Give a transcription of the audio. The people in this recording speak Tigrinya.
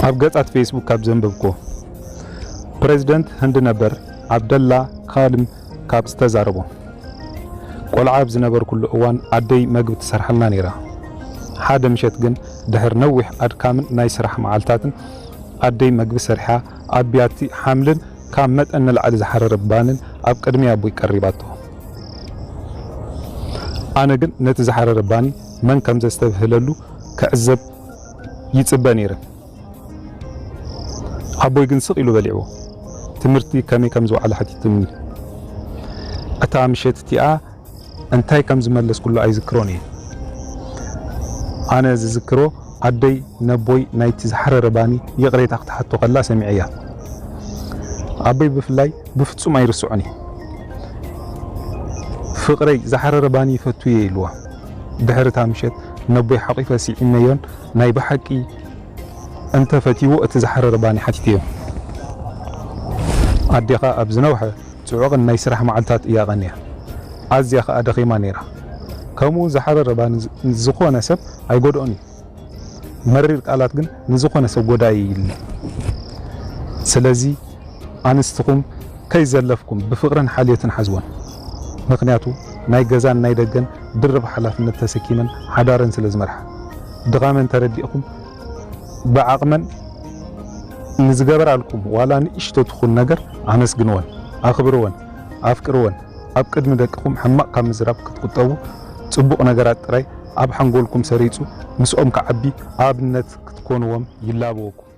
ኣብ ገጻት ፌስቡክ ካብ ዘንበብኩዎ፣ ፕሬዝደንት ህንዲ ነበር ዓብደላ ካልም ካብ ዝተዛረቦ፣ ቆልዓ ኣብ ዝነበርኩሉ እዋን ኣደይ መግቢ ትሰርሓልና ነይራ። ሓደ ምሸት ግን፣ ድሕሪ ነዊሕ ኣድካምን ናይ ስራሕ መዓልታትን፣ ኣደይ መግቢ ሰሪሓ ኣብ ቢያቲ ሓምልን ካብ መጠን ንላዕሊ ዝሓረረ ባንን ኣብ ቅድሚ ኣቦይ ቀሪባቶ። ኣነ ግን ነቲ ዝሓረረ ባኒ መን ከም ዘስተብህለሉ ክዕዘብ ይጽበ ነይረ። ኣቦይ ግን ስቕ ኢሉ በሊዕዎ። ትምህርቲ ከመይ ከም ዝወዓለ ሓቲቱኒ። እታ ምሸት እቲኣ እንታይ ከም ዝመለስኩሉ ኣይዝክሮን እየ። ኣነ ዝዝክሮ፣ ኣደይ ነቦይ ናይቲ ዝሓረረ ባኒ ይቕሬታ ክትሓቶ ከላ ሰሚዐያ። ኣቦይ ብፍላይ ብፍጹም ኣይርስዖን እየ። "ፍቕረይ፣ ዝሓረረ ባኒ ይፈቱ እየ" ኢልዋ። ድሕሪ እታ ምሸት ነቦይ ሓቒፈ ስዒመዮን ናይ ብሓቂ እንተ ፈትይዎ እቲ ዝሓረረ ባኒ ሓቲተዮ። ኣዴኻ ኣብ ዝነውሐ ጽዑቕን ናይ ስራሕ መዓልታት እያ ቀንያ። ኣዝያ ኸኣ ደኺማ ነይራ። ከምኡ ዝሓረረ ባኒ ዝ-፣ ዝኾነ ሰብ ኣይጎድኦን እዩ። መሪር ቃላት ግን ንዝኾነ ሰብ ጎዳኢ እዩ። ስለዚ ኣንስትኹም ከይዘለፍኩም ብፍቕርን ሓልዮትን ሓዝወን። ምኽንያቱ ናይ ገዛን ናይ ደገን ድርብ ሓላፍነት ተሰኪመን ሓዳረን ስለ ዝመርሓ። ድኻመን ተረዲእኹም ብዓቕመን ንዝገበራልኩም ዋላ ንእሽቶ ትኹን ነገር ኣመስግንወን፣ ኣኽብርወን፣ ኣፍቅርወን። ኣብ ቅድሚ ደቅኹም ሕማቕ ካብ ምዝራብ ክትቁጠቡ፣ ጽቡቕ ነገራት ጥራይ ኣብ ሓንጎልኩም ሰሪጹ ምስኦም ክዓቢ ኣብነት ክትኮንዎም ይላበወኩም።